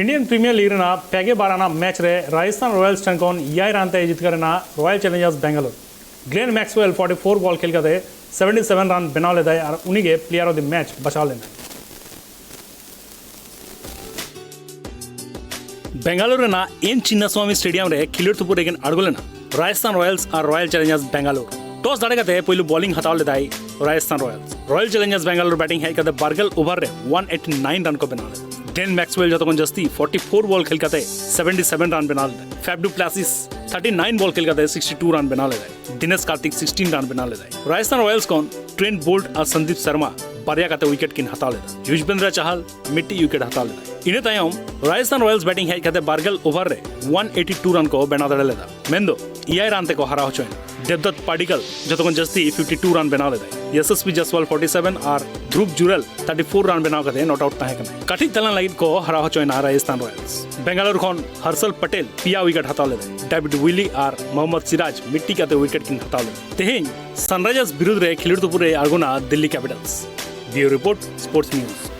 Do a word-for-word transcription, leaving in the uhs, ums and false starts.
Indian premiere league ᱨᱮᱱᱟᱜ ᱯᱮᱜᱮ ᱵᱟᱨ ᱟᱱᱟᱜ ᱢᱮᱪ ᱨᱮ ᱨᱟᱡᱚᱥᱛᱷᱟᱱ ᱨᱚᱭᱟᱞᱥ ᱴᱷᱮᱱ ᱠᱷᱚᱱ ᱮᱭᱟᱭ ᱨᱟᱱ ᱛᱮ ᱡᱤᱛᱠᱟᱹᱨ ᱮᱱᱟ ᱨᱚᱭᱟᱞ ᱪᱮᱞᱮᱧᱡᱟᱨᱥ ᱵᱮᱝᱜᱟᱞᱳᱨ᱾ ᱜᱞᱮᱱ ᱢᱮᱠᱥᱣᱮᱞ ᱯᱷᱚᱨᱴᱤ ᱯᱷᱳᱨ ᱵᱚᱞ ᱠᱷᱮᱞ ᱠᱟᱛᱮ ᱥᱮᱵᱷᱮᱱᱴᱤ ᱥᱮᱵᱷᱮᱱ ᱨᱟᱱ ᱵᱮᱱᱟᱣ ᱞᱮᱫᱟᱭ ᱟᱨ ᱩᱱᱤᱜᱮ ᱯᱞᱮᱭᱟᱨ ᱚᱯᱷ ᱫᱤ ᱢᱮᱪ ᱵᱟᱪᱷᱟᱣ ᱞᱮᱱᱟᱭ᱾ ᱵᱮᱝᱜᱟᱞᱳᱨ ᱨᱮᱱᱟᱜ ᱮᱱ ᱪᱤᱱᱱᱟᱥᱣᱟᱢᱤ ᱥᱴᱮᱰᱤᱭᱟᱢ ᱨᱮ ᱠᱷᱮᱞᱳᱰ ᱛᱩᱯᱩᱫ ᱨᱮᱠᱤᱱ ᱟᱬᱜᱚ ᱞᱮᱱᱟ ᱨᱟᱡᱚᱥᱛᱷᱟᱱ ᱨᱚᱭᱟᱞᱥ ᱟᱨ ᱨᱚᱭᱟᱞ ᱪᱮᱞᱮᱧᱡᱟᱨᱥ ᱵᱮᱝᱜᱟᱞᱳᱨ᱾ ᱴᱚᱥ ᱫᱟᱲᱮ ᱠᱟᱛᱮ ᱯᱳᱭᱞᱳ ᱵᱚᱞᱤᱝ ᱦᱟᱛᱟᱣ ᱞᱮᱫᱟᱭ ᱨᱟᱡᱚᱥᱛᱷᱟᱱ ᱨᱚᱭᱟᱞᱥ᱾ ᱨᱚᱭᱟᱞ ᱪᱮᱞᱮᱧᱡᱟᱨᱥ ᱵᱮᱝᱜᱟᱞᱳᱨ ᱵᱮᱴᱤᱝ ᱦᱮᱡ ᱠᱟᱛᱮ ᱵᱟᱨᱜᱮᱞ ᱳᱵᱷᱟᱨ ᱨᱮ ᱚᱣᱟᱱ ᱮᱭᱤᱴᱤ ᱱᱟᱭᱤᱱ ᱨᱟᱱ ᱠᱚ ᱵᱮᱱᱟᱣ ᱞᱮᱫᱟ᱾ ᱜᱞᱮᱱ ᱢᱮᱠᱥᱣᱮᱞ ᱡᱚᱛᱚ ᱠᱷᱚᱱ ᱡᱟᱹᱥᱛᱤ ᱯᱷᱚᱨᱴᱤ ᱯᱷᱳᱨ ᱵᱚᱞ ᱠᱷᱮᱞ ᱠᱟᱛᱮ ᱥᱮᱵᱷᱮᱱᱴᱤ ᱥᱮᱵᱷᱮᱱ ᱨᱟᱱ ᱵᱮᱱᱟᱣ ᱞᱮᱫᱟᱭ᱾ ᱯᱷᱮᱵ ᱰᱩ ᱯᱞᱟᱥᱤᱥ ᱛᱷᱟᱨᱴᱤ ᱱᱟᱭᱤᱱ ᱵᱚᱞ ᱠᱷᱮᱞ ᱠᱟᱛᱮ ᱥᱤᱠᱥᱴᱤ ᱴᱩ ᱨᱟᱱ ᱵᱮᱱᱟᱣ ᱞᱮᱫᱟᱭ᱾ ᱫᱤᱱᱮᱥ ᱠᱟᱨᱛᱤᱠ ᱥᱤᱠᱥᱴᱤᱱ ᱨᱟᱱ ᱵᱮᱱᱟᱣ ᱞᱮᱫᱟᱭ᱾ ᱨᱟᱡᱚᱥᱛᱷᱟᱱ ᱨᱚᱭᱟᱞᱥ ᱠᱷᱚᱱ ᱴᱨᱮᱱᱴ ᱵᱳᱞᱴ ᱟᱨ ᱥᱚᱱᱫᱤᱯ ᱥᱟᱨᱢᱟ ᱵᱟᱨᱭᱟ ᱠᱟᱛᱮ ᱩᱭᱠᱮᱴ ᱠᱤᱱ ᱦᱟᱛᱟᱣ ᱞᱮᱫᱟ᱾ ᱭᱩᱡᱵᱮᱱᱫᱨᱟ ᱪᱟᱦᱟᱞ ᱢᱤᱫᱴᱤᱡ ᱩᱭᱠᱮᱴ ᱦᱟᱛᱟᱣ ᱞᱮᱫᱟ᱾ ᱤᱱᱟᱹ ᱛᱟᱭᱚᱢ ᱨᱟᱡᱚᱥᱛᱷᱟᱱ ᱨᱚᱭᱟᱞᱥ ᱵᱮᱴᱤᱝ ᱦᱮᱡ ᱠᱟᱛᱮ ᱵᱟᱨᱜᱮᱞ ᱳᱵᱷᱟᱨ ᱨᱮ ᱚᱣᱟᱱ ᱮᱭᱤᱴᱤ ᱴᱩ ᱨᱟᱱ ᱠᱚ ᱵᱮᱱᱟᱣ ᱫᱟᱲᱮ ᱞᱮᱫᱟ, ᱢᱮᱱᱫᱚ ᱮᱭᱟᱭ ᱨᱟᱱ ᱛᱮᱠᱚ ᱦᱟᱨᱟᱣ ᱦᱚᱪᱚᱭᱮᱱᱟ᱾ ᱫᱮᱵᱫᱚᱛ ᱯᱟᱰᱤᱠᱟᱞ ᱡᱚᱛᱚ ᱠᱷᱚᱱ ᱡᱟᱹᱥᱛᱤ ᱯᱷᱤᱯᱴᱤ ᱴᱩ ᱨᱟᱱ ᱵᱮᱱᱟᱣ ᱞᱮᱫᱟᱭ᱾ ᱭᱟᱥᱟᱥᱵᱤ ᱡᱟᱥᱣᱟᱞ ᱯᱷᱚᱨᱴᱤ ᱥᱮᱵᱷᱮᱱ ᱟᱨ ᱫᱷᱨᱩᱵ ᱡᱩᱨᱮᱞ ᱛᱷᱟᱨᱴᱤ ᱯᱷᱳᱨ ᱨᱟᱱ ᱵᱮᱱᱟᱣ ᱠᱟᱛᱮ ᱱᱚᱴ ᱟᱣᱩᱴ ᱛᱟᱦᱮᱸ ᱠᱟᱱᱟ᱾ ᱠᱟᱹᱴᱤᱡ ᱛᱟᱞᱟᱝ ᱞᱟᱹᱜᱤᱫ ᱠᱚ ᱦᱟᱨᱟᱣ ᱦᱚᱪᱚᱭᱮᱱᱟ ᱨᱟᱡᱚᱥᱛᱷᱟᱱ ᱨᱚᱭᱟᱞᱥ᱾ ᱵᱮᱝᱜᱟᱞᱳᱨ ᱠᱷᱚᱱ ᱦᱟᱨᱥᱟᱞ ᱯᱟᱴᱮᱞ ᱯᱮᱭᱟ ᱩᱭᱠᱮᱴ ᱦᱟᱛᱟᱣ ᱞᱮᱫᱟᱭ᱾ ᱰᱮᱵᱷᱤᱰ ᱣᱤᱞᱤ ᱟᱨ ᱢᱚᱦᱚᱢᱢᱚᱫ ᱥᱤᱨᱟᱡᱽ ᱢᱤᱫᱴᱤᱡ ᱠᱟᱛᱮ ᱩᱭᱠᱮᱴ ᱠᱤᱱ ᱦᱟᱛᱟᱣ ᱞᱮᱫᱟ᱾ ᱛᱮᱦᱮᱧ ᱥᱟᱱᱨᱟᱭᱡᱟᱨᱥ ᱵᱤᱨᱩᱫᱷ ᱨᱮ ᱠᱷᱮᱞᱳᱰ ᱛᱩᱯᱩᱫ ᱨᱮ ᱟᱬᱜᱚᱱᱟ Delhi Capitals. Bureau report, sports news.